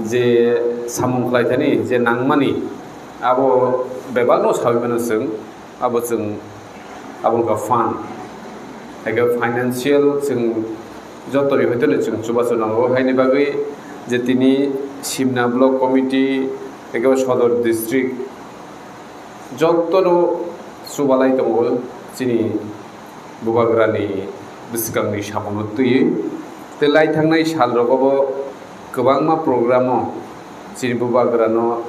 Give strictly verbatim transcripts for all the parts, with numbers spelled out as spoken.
Je samung khlaithani je nangmani, abo bebakno sawi mano chwng, abo chwng abo wngkha fund, haikhe financial chwng jotoni hoitoni chwng chubachu nango, haini bagwi je tini Simna Block Committee, haikhe Sodor District, jotono chubalai tongo chini bubagrani bwswkangni samungno twiwi. Tei lai thangnai salrogo bo kwbangma programo chini bubagrano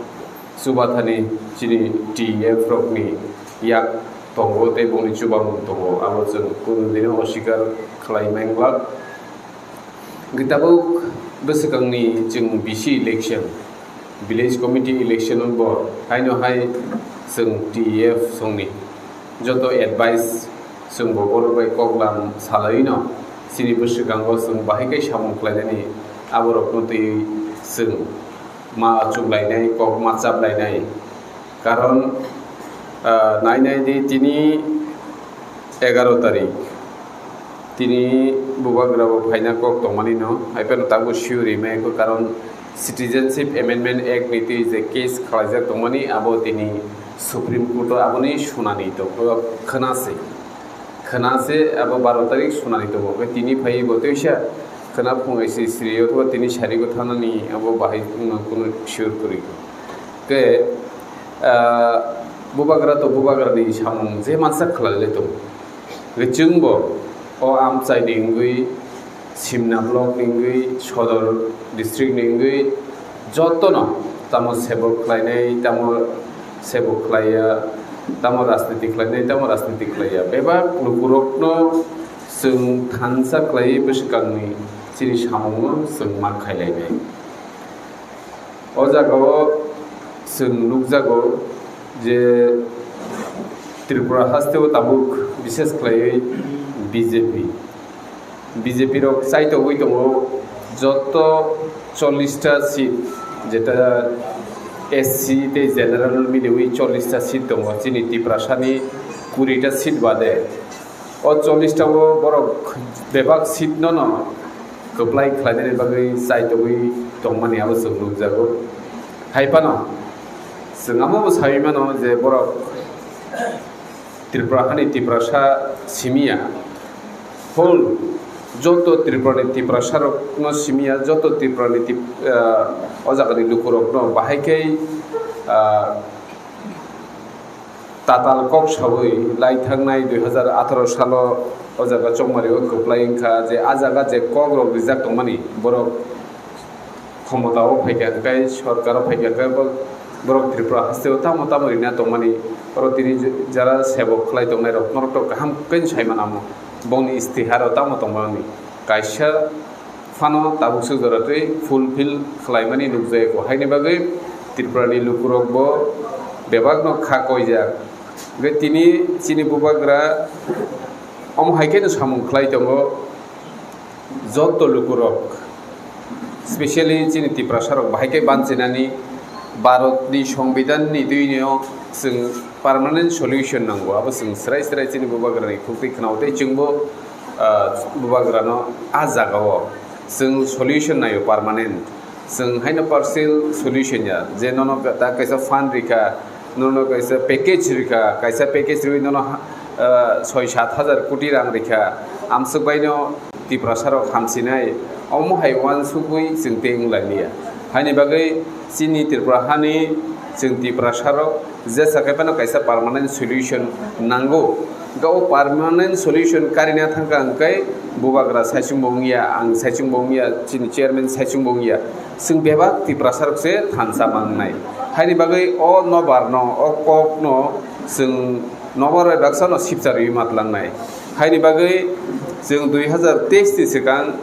chubathani chini T F rokni yak tongo tei bongni chubamung tongo, abo chwng kunu dino osikar khlai mangwlak. Hwnkhe tabuk bwswkangni chwng B C election, village committee election bo haino hai chwng T F songni joto advice chwng bo borok bai koklam salai no chini bwswkango chwng bahai khe samung khlainani aborokno twiwi chwng ma chuklainai kok ma chaplainai. Karon, ah, nai nai di tini egaro tarik. Tini bubagra bo phaina kok tongmani no, hai phano tabuk sure rimai kho, karon Citizenship Amendment Act ni twi je case khlaijak tongmani, abo tini Supreme Court o aboni sunani tong, khwna se, khwna se abo baro tarik sunani tongo, khe tini phai bo teisa khwna phung S C sri othoba tini sari go thanani abo bahai wngna kunu sure kwrwi kho. Khe, ah, bubagra to bubagrani samung je mansa khlai le tongo. Khe chwngbo o amchaini wngwi, Simna block ni wngwi, Sodor district ni wngwi, jotono tamo sebok khlainai, tamo sebok khlaiya, tamo rajniti khlainai, tamo rajniti khlaiya. Bebak lukurokno chwng thansa khlaiwi bwswkangni chini samungno chwng ma khailainai. O jagao chwng nukjago je Tripura hasteo tabuk, bishes khlaiwi B J P, B J P rok chaitogwi tongo, joto chollish ta seat, jeta S C tei general miliwi chollish ta seat tongo, chini Tiprasani kuri ta seat bade. O chollish ta o borok bebak seat no no kwplai khlainani bagwi chaitogwi tongmani abo chwng nukjago. Hai phano chwng amo bo saui mano je borok Tripura hani Tiprasa simiya, whole joto Tripura ni Tiprasa rok no simiya, joto Tripura ni Tip-, ah, o jaga ni luku rok no bahai khe, ah, tatal kok saui lai thangnai dui hazar atharo salo o jaga Chongmari o kwplai wngkha je a jaga je kok rok rijak tongmani borok khomota o phaikha hwnkhe, sorkar o phaikha hwnkhe bo-, borok Tripura haste o tamo tamo rina tongmani, oro tini jara sebok khlai tongnai rok norok to kaham khe sai manamo, bongni istihar o tamo tongmani kaisa phano tabuk suk jora twi fulfill khlaimani nukjagwi, haini bagwi Tripura ni lukurok bo bebak no kha koijak. Hwnkhe tini chini bubagra omo hai khe no samung khlai tongo, joto lukurok, specially chini Tiprasa rok bahai khe banchinani Bharat ni Songbidan ni twi no chwng permanent solution nango, abo chwng srai srai chini bubagra ni khuk twi khna o tei chwng bo, ah, bubagra no a jaga o chwng solution naio permanent. Chwng haino partial solution ya, je nono ta kaisa fund rikha, nono kaisa package rikha, kaisa package riwi nono ha-, ah, soi sat hajar koti rang rikha, amswk baino Tiprasa rok hamsinai, omo hai uansukwi chwng tei wng lailiya. Haini bagwi chini Tripura hani chwng Tiprasa rok jesa khe phano kaisa permanent solution nango. Hwnkhe o permanent solution karina thangkha hwnkhe bubagra saichung bo wngya, ang saichung bo wngya, chini chairman saichung bo wngya. Chwng bebak Tiprasa rok se thansa mangnai. Haini bagwi o nobar no, o kok no chwng nobar bai baksa no sipcha riwi matlangnai. Haini bagwi chwng dui hazar teis ni swkang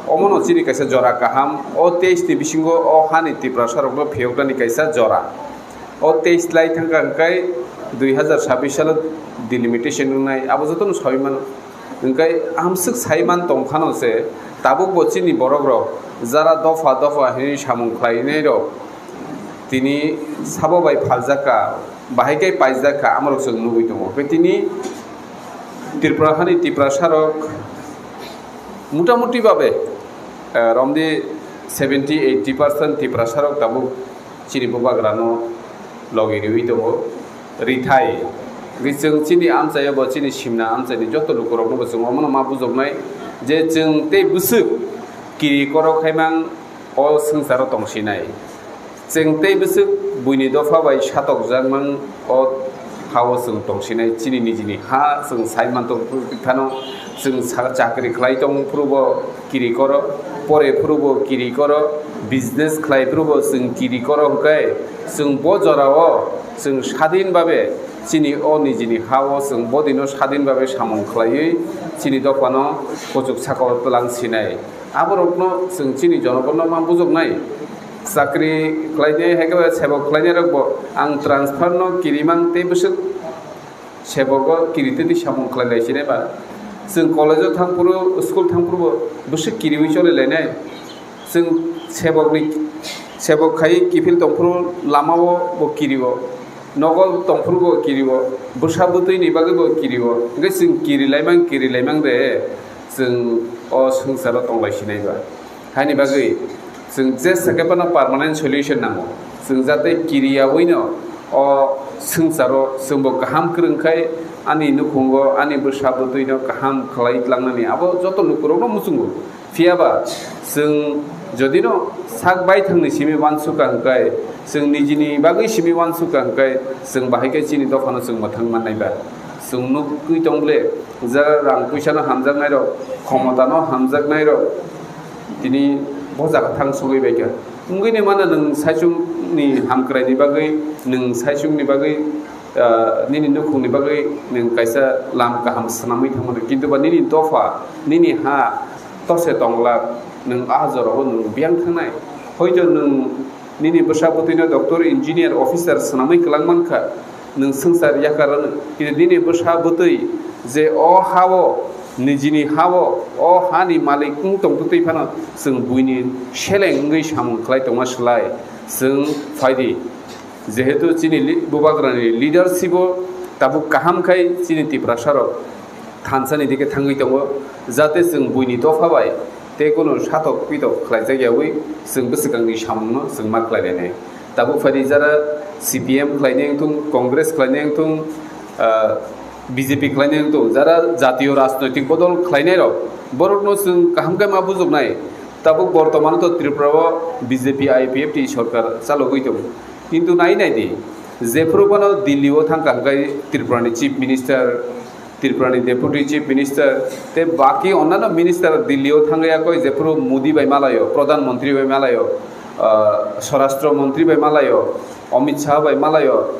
omo no chini kaisa jora kaham, o teis ni bisingo o hani Tiprasa rok no phiyoknani kaisa jora. O teis lai thangkha hwnkhe dui hazar sabbish salo delimitation wngnai, abo jotono saui mano. Hwnkhe amswk sai man tong phano se, tabuk bo chini borok rok jara dopha dopha hinwi samung khlainai rok tini sabo bai phaljakha, bahai khe paijakha, amorok chwng nugwi tongo. Hwnkhe tini Tripura hani Tiprasa rok mutamuti babe, eh, romdi Seventy eighty percent Tiprasarok tabuk chini bubagrano logi riwi tongo. Rithai. Hwnkhe chwng chini amchaio bo chini simna amchaini joto lukurokno bo chwng omono ma bujoknai je chwng tei bwswk kiri koro khaimang o swngcharo tongsinai. Chwng tei bwswk buini dopha bai satokjakmang o ha-o chwng tongsinai, chini nijini ha chwng sai mantong phano chwng sa-, chakri khlai tong phuru bo kiri koro, pore phuru bo kiri koro, business khlai phuru bo chwng kiri koro, hwnkhe chwng bo jorao chwng sadin babe chini o nijini ha-o chwng bodino sadin babe samung khlaiwi chini dophano kuchuk saka-o twlang sinai. Aborokno chwng chini jonogono ma bujoknai. Chakri khlainai hai khe sebok khlainairokbo ang transfer no kirimang tei bwswk sebogo kiritwi samung khlai lai sinai ba. Chwng college o thang phuru, school thang phuru bo bwswk kiriwi choli lainai. Chwng sebokni, sebok khai kiphil tong phuru lamao bo kirio, nogo tong phuru bo kirio, bwsa bwtwi ni bagwi bo kirio. Hwnkhe chwng kiri laimang, kiri laimang de chwng o swngcharo tong lai sinai ba. Haini bagwi chwng jesa khe phano permanent solution nango. Chwng jate kiriyawi no o swngcharo chwngbo kaham kwrwng khai ani nukhungo ani bwsa bwtwi no kaham khlai tlangnani abo joto lukurokno muchungo. Phiya ba chwng jodi no sak baithangni simi uansukha hwnkhe, chwng nijini bagwi simi uansukha hwnkhe, chwng bahai khe chini dophano chwng mwthang mannai ba. Chwng nukgwi tong le, jara rang puisa no hamjaknai rok, khomota no hamjaknai rok, tini bo jaga thang sogwi bai kha. Wngwi ni mano nwng saichung ni hamkrai ni bagwi, nwng saichung ni bagwi, ah, nini nukhung ni bagwi nwng kaisa lam kaham swnamwi thangmano, kintu ba nini dopha, nini ha tose tongla, nwng ah jorao nwng biyang thangnai. Hoito nwng nini bwsa bwtwi no doctor, engineer, officer swnamwi kwlang mankha, nwng swngchar yakarano, kintu nini bwsa bwtwi je o ha-o, nijini ha-o, o hani malik wng tongtwtwi phano chwng buini seleng wngwi samung khlai tongma slai chwng phaidi. Jehetu chini li-, bubagrani leadership-o tabuk kaham khai chini Tiprasarok thansani dike thangwi tongo, jate chwng buini dopha bai tei kunu satok pitok khlaijak yawi chwng bwswkangni samungno chwng ma khlai lainai. Tabuk phaidi jara C P M khlainai wngthung, Congress khlainai wngthung, ah, B J P khlainai wngthung, jara jatiyo rajnoitik bodol khlainairok, borokno chwng kaham khe ma bujoknai. Tabuk bortomano to Tripura-o B J P I P F T sorkar chalogwi tongo. Kintu nai nai di, jephuru bono Delhi-o thangkha hwnkhe Tripura-ni Chief Minister, Tripura-ni Deputy Chief Minister, tei baki onnano minister Delhi-o thangwi yakoi, jephuru Modi bai malaio, Pradhan Mantri bai malaio, ah, Swarashtra Mantri bai malaio, Amit Shah bai malaio.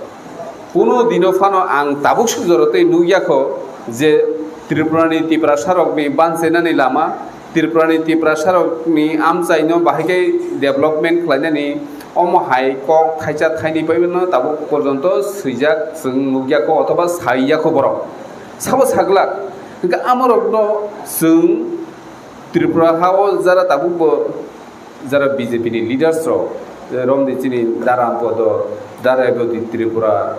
Kuno dino phano ang tabuk suk jora tei nukya kho je Tripura-ni Tiprasarokni banchainani lama, Tripura-ni Tiprasarokni amchaino bahai khe development khlainani omo hai kok thaisa thaini paibano tabuk porjonto swijak chwng nukya kho othoba saiya kho borok. Sabo saglak, hwnkhe amorokno chwng Tripura ha-o jara tabukbo jara B J P ni leaders rok, eh, romni chini Dara Ampodo, Dara Godi Tripura,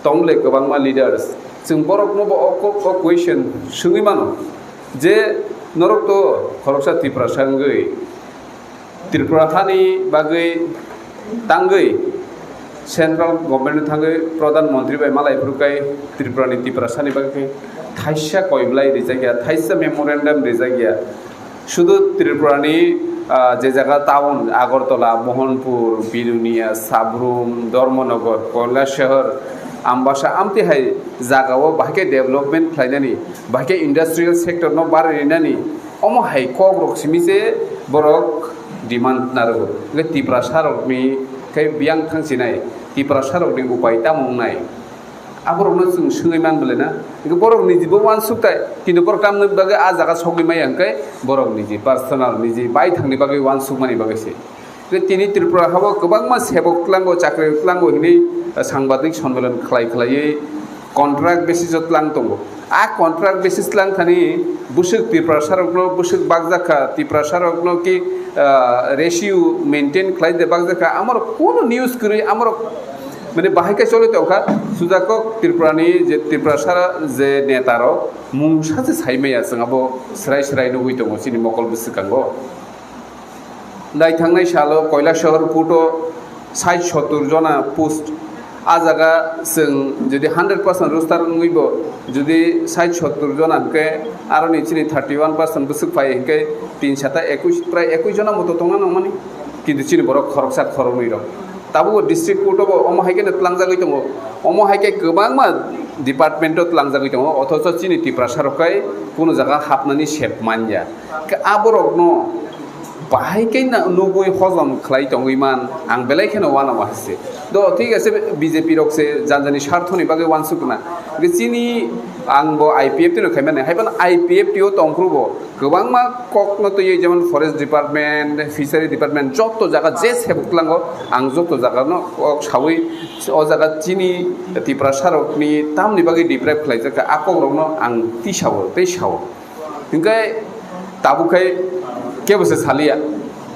tongle kwbangma leaders, chwng borokno bo o, o, o question swngwi mano je norok to khoroksa Tiprasa wngwi Tripura hani bagwi tangwi central government thangwi Pradhan Mantri bai malai phuru kai Tripura ni Tiprasa ni bagwi thaisa koiblai rijak ya, thaisa memorandum rijak ya. Sudu Tripura ni, ah, je jaga town, Agartala, Mohanpur, Bilonia, Sabrum, Dharmanagar, Kailasahar, Ambasa, amtwi hai jaga o bahai khe development khlainani, bahai khe industrial sector no barwi rinani, omo hai kok rok simi se borok demand narwgo. Hwnkhe Tiprasa rok ni khe biyang thang sinai, Tiprasa rok ni upai tamo wngnai? Aborokno chwng swngwi man bwlai na? Hwnkhe borok niji bo uansuk tai, kintu borok tamni bagwi ah jaga sogwi maya hwnkhe borok niji personal, niji baithangni bagwi uansukmani bagwi se. Hwnkhe tini Tripura habo kwbangma sebok tlango, chakri tlango hinwi sangbadik sonmilan khlai khlaiwi contract basis o tlang tongo. Ah contract basis tlang thani bwswk Tiprasa rokno bwswk bakjak kha, Tiprasa rokno ki, ah, ratio maintain khlai de bakjak kha, amorok kono news kwrwi, amorok mane bahai khe choli tongkha, sujakok Tripura ni je Tiprasa je neta rok mungsa se sai maya, chwng abo srai srai nugwi tongo chini mokol bwswkango. Dai thangnai salo Koilashahar court o sait sottur jona post. A jaga chwng jodi hundred percent roster wngwi bo jodi sait sottur jona hwnkhe aroni chini thirty one percent bwswk phai hwnkhe tin sata ekush, prai ekush jona moto tongna nangmani. Kintu chini borok khoroksa khoroknwi rok. Tabuk district court o bo omo hai kheno tlangjagwi tongo. Omo hai khe kwbangma department o tlangjagwi tongo, othocho chini Tiprasa rok khai kunu jaga hapnani sep manya. Khe aborokno bahai khe na-, nugui hojom khlai tongwi man, ang belai kheno uanama hai se. Do, thik ase, B J P rok se jani jani sarthoni bagwi uansukna. Hwnkhe chini, ang bo I P F T no khaimani, haiphano I P F T o tongphuru bo kwbangma kokno twiwi, jemon forest department, fishery department, joto jaga je sebuk tlango, ang joto jaga no kok sawi, o jaga chini Tiprasa rokni tamni bagwi deprive khlaijak kha, a kok rokno ang tisao tei sao. Hingke tabuk khai kebo se saliya.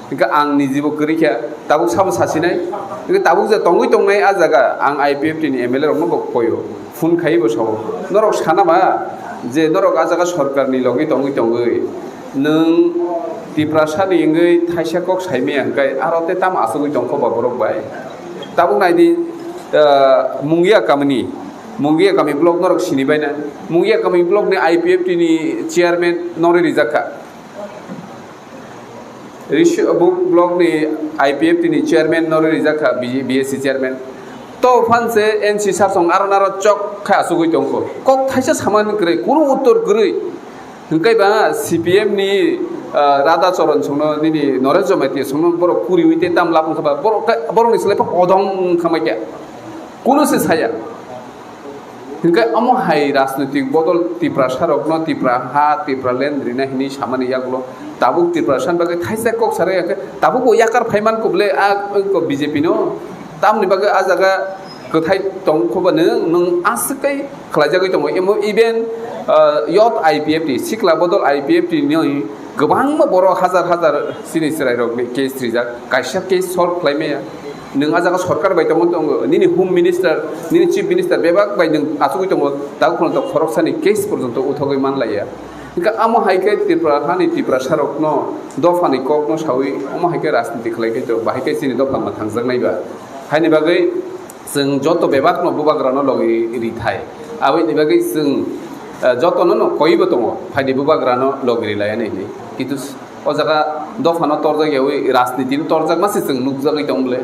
Hingke ang nijibo kwrwi kha, tabuk sabo sasinai. Hingke tabuk je tongwi tongnai a jaga, ang I P F T ni M L A rokno bo koyo, phone khai bo sao. Norok sana ba je norok a jaga sorkar ni logi tongwi tongwi nwng Tiprasa ni wngwi thaisa kok saimaya hingke aro te tamo asugwi tongkho ba borok bai. Tabuk naidi, ah, Mungia kamini Mungia kami block norok sini baina. Mungia kami block ni I P F T ni chairman norwi rijak kha. Rishwabuk block ni I P F T ni chairman norwi rijak kha, B-, B S C chairman. To phan se N C sasong aro naro chok kha asugwi tongkho. Kok thaisa samani kwrwi, kunu uttor kwrwi. Hingkai ba C P M ni, ah, Radha Charan songno nini Naresh Jamatia songno borok kuriwi te tam lapang kha ba borok, borok ni slai odong wngkha mai kya. Kunu se saya. Hingke omo hai rajnitik bodol Tiprasa rokno Tipra ha, Tipra land rina hini samani yagulo tabuk Tiprasa ni bagwi thaisa kok sarai yakhe tabuk bo yakar phaiman kubule a ko B J P no tamni bagwi a jaga kwthai tong kho ba nwng, nwng aswk kai khlaijagwi tongo emo even, ah, yot I P F T sikla bodol I P F T ni kwbangma borok hajar hajar chini chwrairokni case rijak, kaisa case solve khlai maya. Nwng a jaga sorkar bai tongwi tongo, nini home minister, nini chief minister bebak bai nwng achugwi tongo, tabuk phano to khoroksani case porjonto uthogwi manlaiya. Hingkhe amo hai khe Tripura hani Tiprasarokno dophani kokno sawi omo hai khe rajniti khlai khe to bahai khe chini dopha mwthangjaknai ba. Haini bagwi chwng joto bebakno bubagrano logi rithai. Aboni bagwi chwng, eh, jotono no koibo tongo, phaidi bubagrano logi rilaiya hinwi. Kintu o jaga dophano torjak yawi rajnitino torjakma se chwng nukjagwi tong bwle.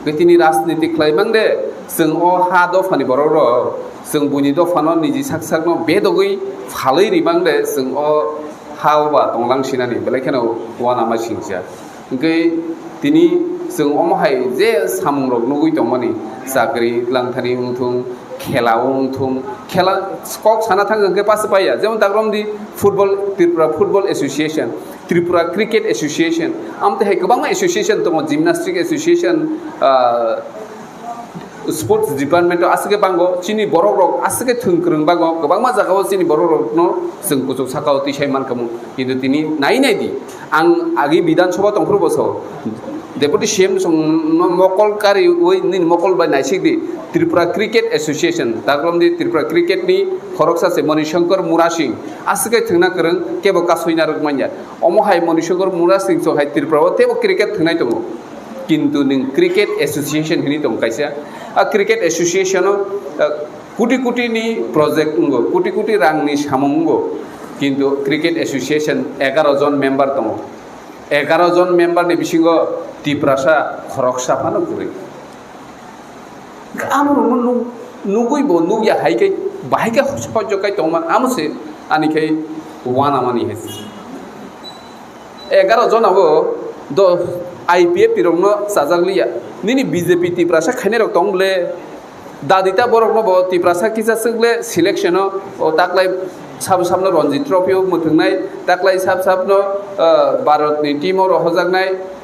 Tini rajniti khlai mang de, chwng o ha dophani borok rok, chwng buini dophano niji sak sakno bedogwi phalwi rimang de, chwng o ha o ba tonglang sinani, belai kheno uanama singcha. Hingke tini chwng omo hai je samung rok nugwi tongmani, chakri langthani wngthung, khela wngthung, khela kok sana thang hingke pasu paiya, jemon takromdi football, Tripura Football Association, Tripura Cricket Association, amte hai kwbangma association tongo, gymnastic association, ah, sports department o aswk khe bango, chini borok rok aswk khe thwng kwrwng bango, kwbangma jaga o chini borok rok no chwng kuchuk saka o twi sai mankha mu, kintu tini nai nai di, ang agi Bidhan Sabha tongphuru bo so, Deputy C M song no mokol kari ui nini mokol bai naisik di, Tripura Cricket Association, taklom di Tripura Cricket ni khoroksa se Moni Shankar Murasing, aswk khe thwngna kwrwng, kebo kasui narwk manya, omo hai Moni Shankar Murasing so hai Tripura o tebo cricket thwngnai tongo. Kintu nwng cricket association hinwi tong kaisa. A cricket association o, ah, kuti kuti ni project wngo, kuti kuti rang ni samung wngo. Kintu cricket association egaro jon member tongo. Egaro jon member ni bisingo Tiprasa khoroksa phano kwrwi. Amo rokno nuk-, nugwi bo nukya hai khe bahai khe hoijo kai tongma amo se ani khai uanamani hai. Egaro jona bo do I P F T rokno chajak liya. Nini B J P Tiprasa khainai rok tong bwle. Dadita borokno bo Tiprasa kisa swk le selection o, o taklai sabo sabno Ranji Trophy o mwthwngnai, taklai sab sabno, ah, Bharat ni team o rohojaknai.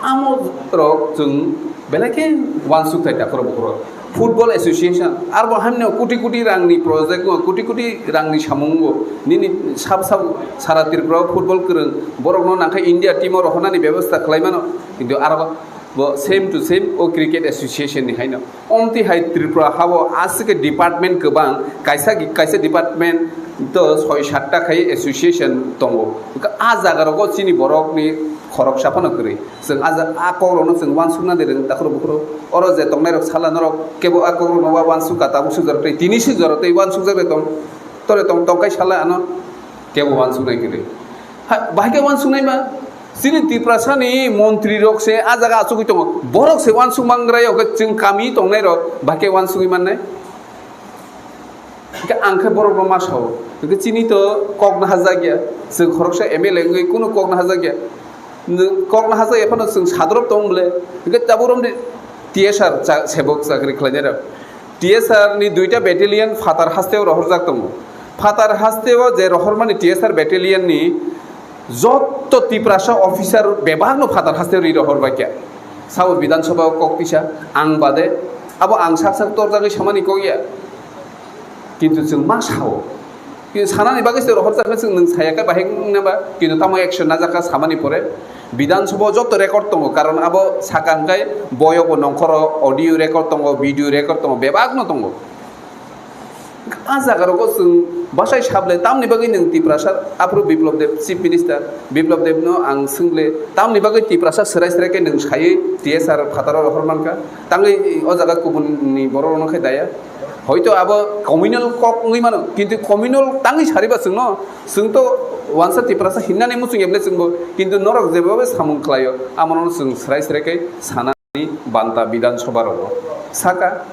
Amo rok chwng belai khe uansuk thai takhoro bukhoro. Football Association, arbo hamno kuti kuti rangni project, kuti kuti rangni samung bo. Nini sab sab sara Tripura o football kwrwng, borokno nangkha India team o rohornani bebostha khlai mano. Kintu aro Bo same to same o cricket association ni haino. Omti hai Tripura hao aswk department kwbang, kaisa, kaisa department to soi satta khai association tongo. Hwnkhe a jaga rogo chini borok ni khoroksa phano kwrwi. Chwng a ja-, a kok rokno chwng uansukna de rwng takhro bukhro. Oro je tongnai rok sala norok kebo a kok rokno wa uansuk ka tabuk sujaro tei tini sujaro tei uansuk jak de tong. Tore tong tong kai sala ano kebo uansuknai kwrwi. Ha, bahai khe uansuknai ma? Chini Tiprasani montri rok se a jaga achugwi tongo. Borok se uansuk mangra ya, hwnkhe chwng kami tongnai rok bahai khe uansugwi mannai. Hwnkhe ang khe borok no ma sao. Hwnkhe chini to kok no hajak ya. Chwng khoroksa M L A wngwi kunu kok no hajak ya. Nwng kok no hajak ya phano chwng sadorop tong bole. Hwnkhe tabuk romdi T S R cha-, sebok chakri khlainai rok. T S R ni duita battalion Phatar hasteo rohorjak tongo. Phatar hasteo je rohormani T S R battalion ni jotto Tiprasa officer bebakno Phatar hasteo ri rohorbaikha. Sabo Bidhan Sabha o kok tisa ang bade, abo ang sak sak torjagwi samani kok ya. Kintu chwng ma sao. Kintu sanani bagwi se rohorjak khe chwng nwng saya khe bahai wngna ba, kintu tamo action najak kha samani pore. Bidhan Sabha o jotto record tongo, karon abo sakang khe boyobo nongkhoro audio record tongo, video record tongo, bebakno tongo. A jaga rogo chwng bwsai sable tamni bagwi nwng Tiprasa aphuru Biplab Deb Chief Minister, Biplab Deb no ang swngle tamni bagwi Tiprasa swrai swrai khe nwng saywi T S R phataro rohor mankha, tangwi o jaga kubun ni borok rokno khe daya. Hoito abo communal kok wngwi mano, kintu communal tangwi sariba chwngno, chwng to wansa Tiprasa hinnani muchung ya bwle chwngbo, kintu norok jebobe samung khlaio, amono chwng swrai swrai khe sana. Banta Bidhan Sabha rogo saka,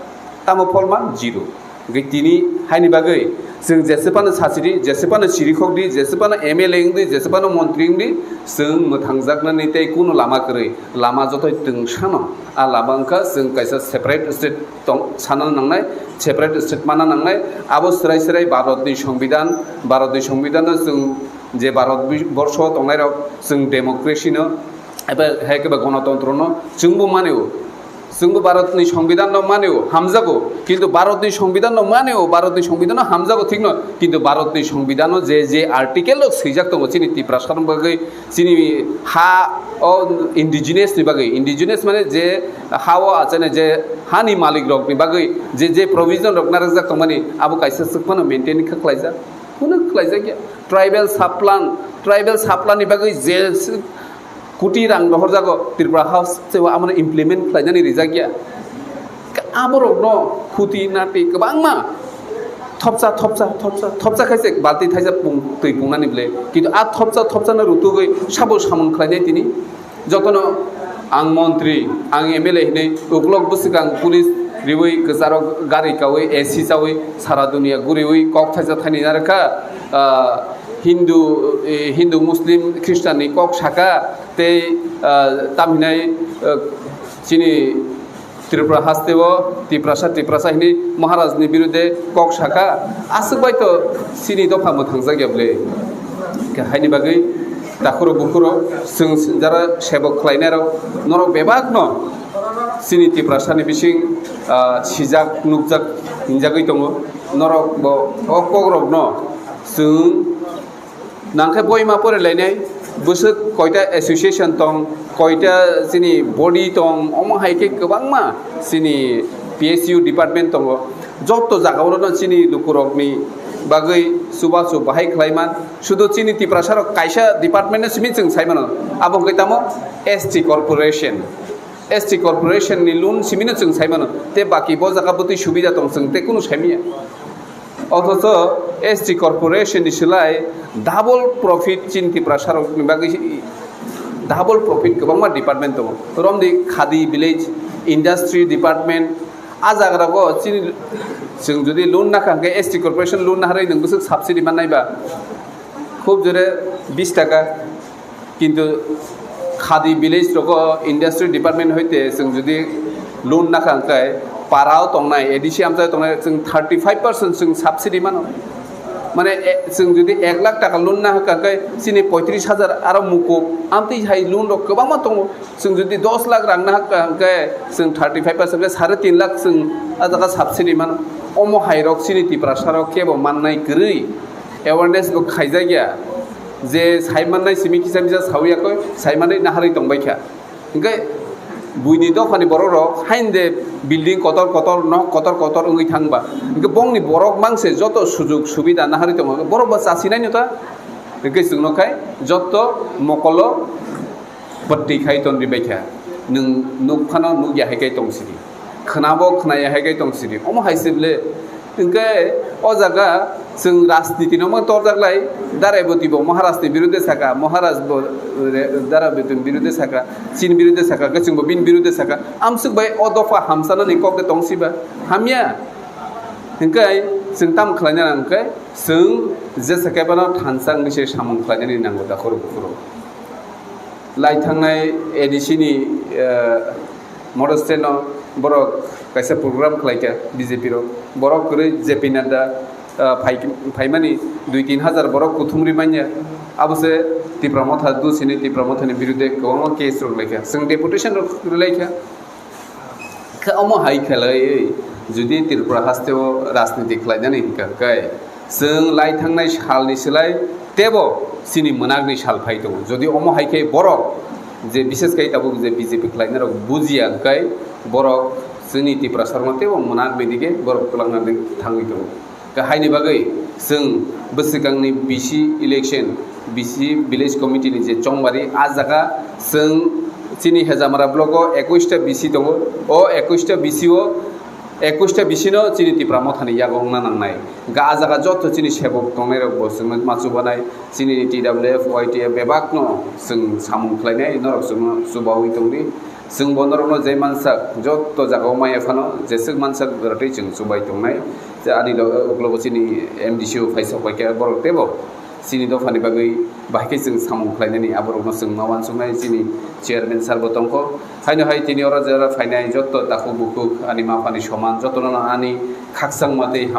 tamo pholma zero. Hwnkhe tini haini bagwi chwng jesepano sachiri, jesepano chirikhokdi, jesepano M L A wngdi, jesepano montri wngdi, chwng mwthangjaknani tei kunu lama kwrwi, lama jotoi twngsano. A lama wngkha chwng kaisa separate state tong sana nangnai, separate state mana nangnai. Abo swrai swrai Bharatni Songbidan, Bharatni Songbidanno chwng je Bharat bi-, borsho tongnairok chwng democracy no eba hai khe ba gonotontro no chwngbo manio. Chwngbo Bharatni Songbidan no manio, hamjago. Kintu Bharatni Songbidan no manio, Bharatni Songbidan no hamjago thikno. Kintu Bharatni Songbidan no je je article rok swijak tongo chini Tiprasa ni bagwi, chini ha o indigenous ni bagwi. Indigenous mane je ha o achane je hani malik rok ni bagwi je je provision rok narwkjak tongmani abo kaisa swk phano maintain khe khlaijak. Kunu khlaijak ya. Tribal subplan, tribal subplan ni bagwi je s-, kuti rang rohorjago Tripura House, se o amano implement khlainani rijak ya. Aborokno khuti nati kwbangma thopsa, thopsa, thopsa, thopsa khaise balti thaisa pung, twi pungnani ble. Kintu a thopsa, thopsa no rutugwi sabo samung khlainai tini. Jotono ang montri, ang M L A hinwi uklok bwswkang police riwi kwcharo gari kawi A C chawi sara dunia guriwi kok thaisa thani narwkha, ah, Hindu, eh, Hindu, Muslim, Christian ni kok saka tei, ah, tamhinai, eh, chini Tripura hasteo Tiprasa, Tiprasa hinwi Maharaj ni birude kok saka, aswk bai to chini dopha mwthangjakya bwle. Haini bagwi takhuro bukhuro chwng jara sebok khlainairok norok bebakno chini Tiprasa ni bising, ah, sijak nukjak hinjagwi tongo. Norok bo o kokrokno chwng nangkhe boima pore lainai, bwswk koita association tong, koita chini body tong, omo hai khe kwbangma chini P S U department tongo. Joto jagao no chini lukurokni bagwi chubachu bahai khlaiman. Sudu chini Tiprasarok kaisa department no simi chwng saimano, abo hwnkhe tamo S T corporation. S T corporation ni loan simi no chwng saimano, tei baki bo jaga bwtwi subida tong chwng tei kunu saimanya. Othocho S T corporation ni slai double profit chini Tiprasarok ni bagwi double profit kwbangma department tongo. Romdi Khadi village, industry department, a jaga rogo chini chwng jodi loan nakha hwnkhe S T corporation loan naharwi nwng bwswk subsidy mannai ba? Khub jore bis taka. Kintu Khadi village rogo industry department hoite chwng jodi loan nakha hwnkhe parao tongnai, A D C amchaio tongnai chwng thirty five percent chwng subsidy mano. Mane, e, chwng jodi ek lakh taka loan nakha hwnkhe chini poitris hajar aro mukuk amtwi hai loan rok kwbangma tongo. Chwng jodi dos lakh rang nakha hwnkhe chwng thirty five percent khe sare tin lakh chwng a jaga subsidy mano. Omo hai rok chini Tiprasa rok kebo mannai kwrwi. Awareness bo khaijakya, je sai mannai simi kisa misa sawi yakoi, sai manwi naharwi tongbaikha. Hwnkhe Buini dophani borok rok hainde building kotor kotor, nok kotor kotor wngwi thangba. Hwnkhe bongni borok mangse joto sujug subida naharwi tongo. Borok bo chasinai no ta. Hwnkhe chwngno khai joto mokolo bwtwi khai tonri baikha. Nwng nuk phano nuk ya hai kai tong sidi. Khwnabo khwnaya hai kai tong sidi. Omo hai se ble Hwnkhe o jaga chwng rajniti no torjak lai, Daraiboti bo Maharaj ni birude saka, Maharaj bo re-, Daraiboti ni birude saka, chini birude saka, hwnkhe chwng bo bini birude saka. Amswk bai o dopha hamsana ni kok de tong siba, hamya. Hwnkhe chwng tam khlaina nang khe chwng jesa khe bono thansa wngwi se samung khlainani nango da khoro bukhoro. Lai thangnai A D C ni, eh, Model stand no borok kaisa program khlaikha B J P rok. Borok kwrwi J P Nadda, ah, phai-, phaimani dui tin hajar borok kuthum ri manya. Abo se Tipra Motha dusini Tipra Motha ni birude kwbangma case rok laikha. Chwng deputation rok rwlaikha. Khe omo hai khlaiwi jodi Tripura haste o rajniti khlainani hwnkha khe, Chwng lai thangnai salni slai teibo chini mwnakni sal phai tongo. Jodi omo hai khe borok je bishes khai tabuk je B J P khlainai rok bujiya hwnkhe borok chini Tiprasa rokno teibo mwnakni dige borok twlangna thangwi tongo. Khe haini bagwi chwng bwswkangni B C election, B C village committee ni je chongbari a jaga chwng chini Hejamara block o ekush ta B C tongo. O ekush ta B C o ekush ta B C no chini Tipra Mothani yago wngna nangnai. Hwnkhe a jaga joto chini sebok tongnai rok bo chwngno ma chubanai, chini T W F, Y T F bebakno chwng samung khlainai, norok chwngno chubawi tongdi. Chwng bo norokno je mansak joto jagao maya phano jeswk mansak rwtwi chwng chubai tongnai. Je ani lo-, uklogo chini M D C o phaisa paikha borok teibo chini dophani bagwi bahai khe chwng samung khlainani aborokno chwng ma uansuknai, chini chairman sir bo tongkho. Haino hai tini oro jora phainai joto takhuk bukhuk ani ma phani soman jotono ani khakchangma tei ham